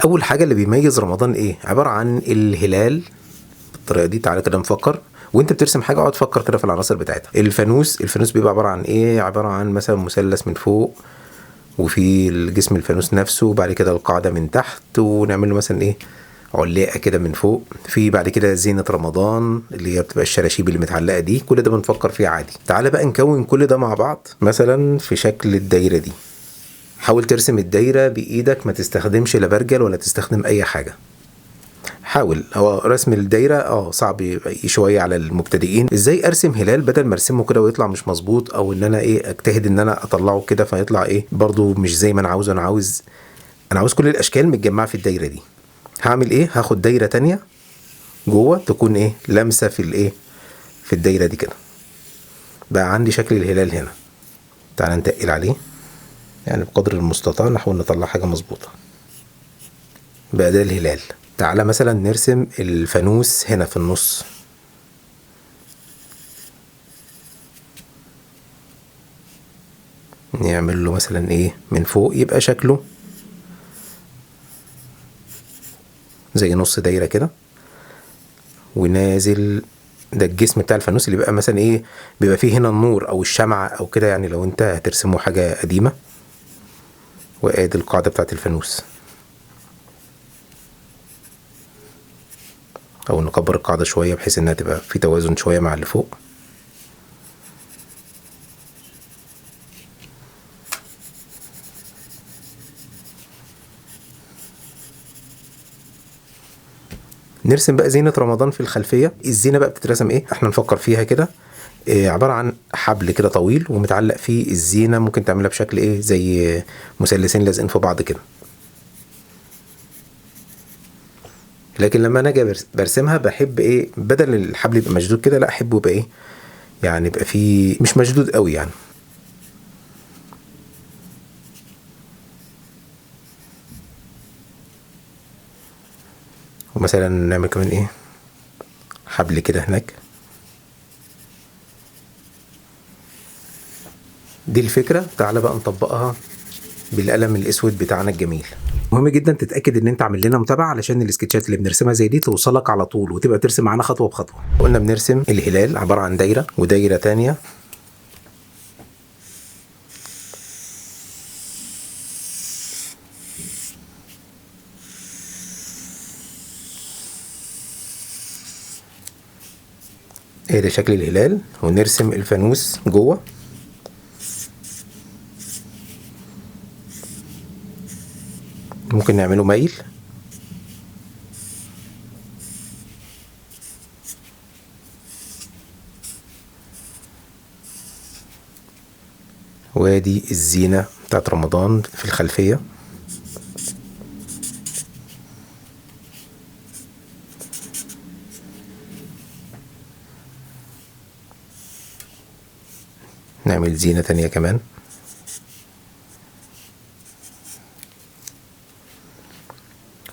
اول حاجة اللي بيميز رمضان ايه؟ عبارة عن الهلال بالطريقة دي. تعالى كده نفكر، وانت بترسم حاجة اقعد فكر كده في العناصر بتاعتها. الفانوس بيبقى عبارة عن ايه؟ عبارة عن مثلا مثلث من فوق وفي الجسم الفانوس نفسه، وبعد كده القاعدة من تحت، ونعمل له مثلا ايه؟ علاقة كده من فوق. في بعد كده زينة رمضان اللي هي بتبقى الشراشيب اللي متعلقه دي. كل ده بنفكر فيه عادي. تعالى بقى نكون كل ده مع بعض مثلا في شكل الدايرة دي. حاول ترسم الدايرة بايدك، ما تستخدمش لا برجل ولا تستخدم اي حاجة. حاول، هو رسم الدايرة صعب شوية على المبتدئين. ازاي ارسم هلال بدل ما ارسمه كده ويطلع مش مظبوط، او ان انا ايه اجتهد ان انا اطلعه كده فيطلع ايه برضو مش زي ما انا عاوز. انا عاوز كل الاشكال متجمعه في الدايرة دي. هعمل ايه؟ هاخد دايرة تانية جوه تكون ايه لامسه في الايه في الدايرة دي كده. بقى عندي شكل الهلال هنا. تعال نتقل عليه يعني بقدر المستطاع، نحاول نطلع حاجة مظبوطة. بقى ده الهلال. تعالى مثلا نرسم الفانوس هنا في النص. نعمل له مثلا ايه من فوق يبقى شكله زي نص دايرة كده، ونازل. ده الجسم بتاع الفانوس اللي بيبقى مثلا ايه بيبقى فيه هنا النور او الشمعة او كده، يعني لو انت هترسمه حاجة قديمة. وادي القاعدة بتاعت الفانوس، او نكبر القاعدة شوية بحيث انها تبقى في توازن شوية مع اللي فوق. نرسم بقى زينة رمضان في الخلفية. الزينة بقى بتترسم ايه؟ احنا نفكر فيها كده. إيه عبارة عن حبل كده طويل ومتعلق فيه الزينة. ممكن تعملها بشكل ايه زي مثلثين لازقين في بعض كده. لكن لما انا اجي برسمها بحب ايه بدل الحبل يبقى مشدود كده، لا احبه يبقى ايه يعني يبقى فيه مش مشدود قوي يعني. ومثلا نعمل كمان ايه حبل كده هناك. دي الفكرة. تعالى بقى نطبقها بالقلم الاسود بتاعنا الجميل. مهم جدا تتاكد ان انت عامل لنا متابعه علشان السكتشات اللي بنرسمها زي دي توصلك على طول وتبقى ترسم معانا خطوة بخطوة. قلنا بنرسم الهلال عبارة عن دايرة ودايره تانية. ايه ده شكل الهلال. ونرسم الفانوس جوه. ممكن نعمله مايل. وادي الزينة بتاعت رمضان في الخلفية. نعمل زينة تانية كمان.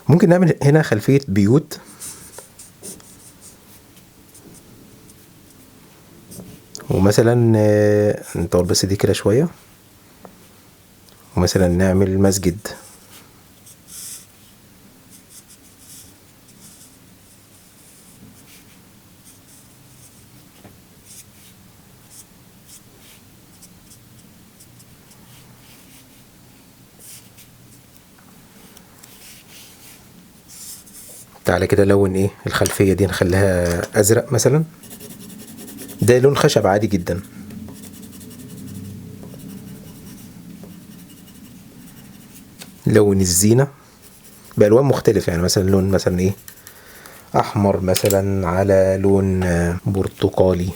ممكن نعمل هنا خلفية بيوت. ومثلا نطول بس دي كده شوية. ومثلا نعمل مسجد. تعالى كده لون ايه الخلفية دي، نخليها ازرق مثلا. ده لون خشب عادي جدا. لون الزينة بألوان مختلفة، يعني مثلا لون مثلا ايه احمر مثلا على لون برتقالي.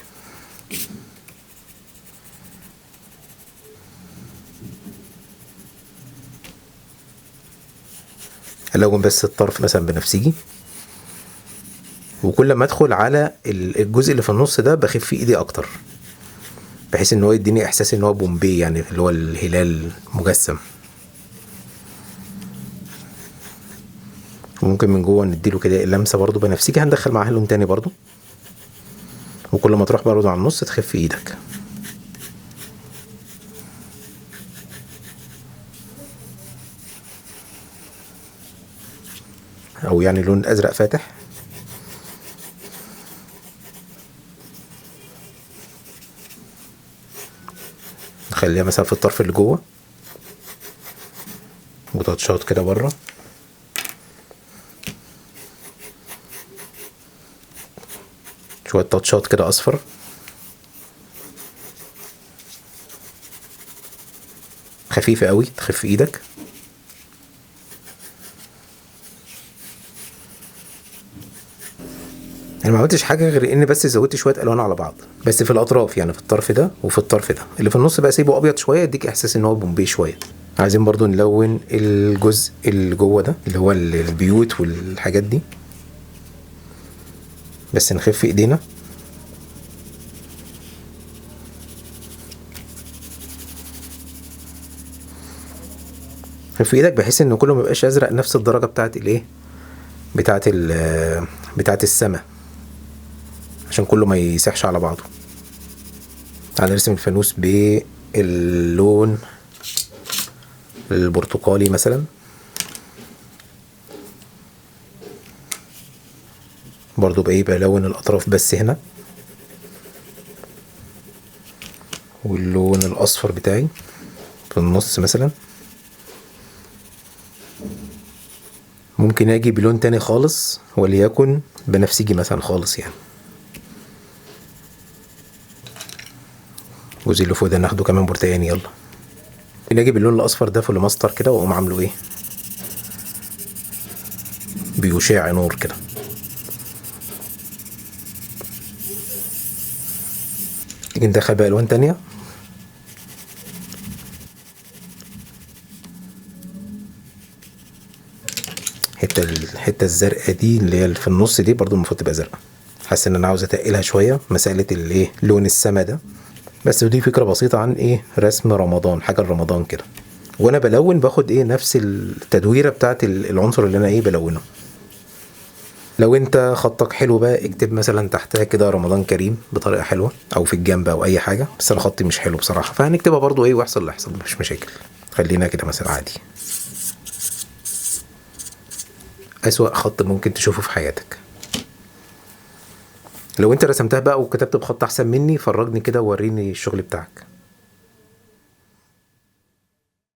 الون بس الطرف مثلا بنفسجي. وكل ما ادخل على الجزء اللي في النص ده بخف في ايدي اكتر، بحيث ان هو يديني احساس ان هو بومبي، يعني اللي هو الهلال مجسم. وممكن من جوه نديله كده اللمسة برضو بنفسجي. هندخل معاها لون تاني برضو. وكل ما تروح برضو على النص تخف في ايدك. او يعني لون ازرق فاتح. نخليها مثلا في الطرف اللي جوه، وتاتشات كده بره. شوية تاتشات كده اصفر. خفيفة قوي تخف ايدك. انا ما عملتش حاجة غير ان بس زودت شوية الوان على بعض، بس في الاطراف، يعني في الطرف ده وفي الطرف ده. اللي في النص بقى سيبه ابيض شوية، يديك احساس ان هو بومبي شوية. عايزين برضو نلون الجزء اللي جوه ده اللي هو البيوت والحاجات دي، بس نخف ايدينا. خف ايدك بحيث ان كله ما يبقاش ازرق نفس الدرجة بتاعت الايه، بتاعت السما، عشان كله ما يسحش على بعضه. هنرسم الفانوس باللون البرتقالي مثلا، برضو بايه، بلون الاطراف بس هنا، واللون الاصفر بتاعي في النص مثلا. ممكن اجي بلون تاني خالص، وليكن بنفسجي مثلا خالص يعني. الجزء اللي فوق ده ناخده كمان برتقاني، يلا. نجيب اللون الاصفر ده في الماستر كده، واقوم عامله ايه، بيشع نور كده. نيجي ندخل بقى الوان تانية. الحتة الزرقاء دي اللي هي في النص دي برضو المفروض تبقى زرقاء. حاسس ان انا عاوز اتقلها شوية مسالة الايه، لون السما ده. بس دي فكرة بسيطة عن ايه رسم رمضان، حاجة رمضان كده. وانا بلون باخد ايه نفس التدويره بتاعت العنصر اللي انا ايه بلونه. لو انت خطك حلو بقى اكتب مثلا تحتها كده رمضان كريم بطريقة حلوة، او في الجنب او اي حاجة. بس انا خطي مش حلو بصراحة، فهنكتبها برضو ايه ويحصل اللي يحصل، مش مشاكل. خلينا كده مثلا عادي. اسوأ خط ممكن تشوفه في حياتك. لو انت رسمتها بقى وكتبت بخط احسن مني فرجني كده ووريني الشغل بتاعك.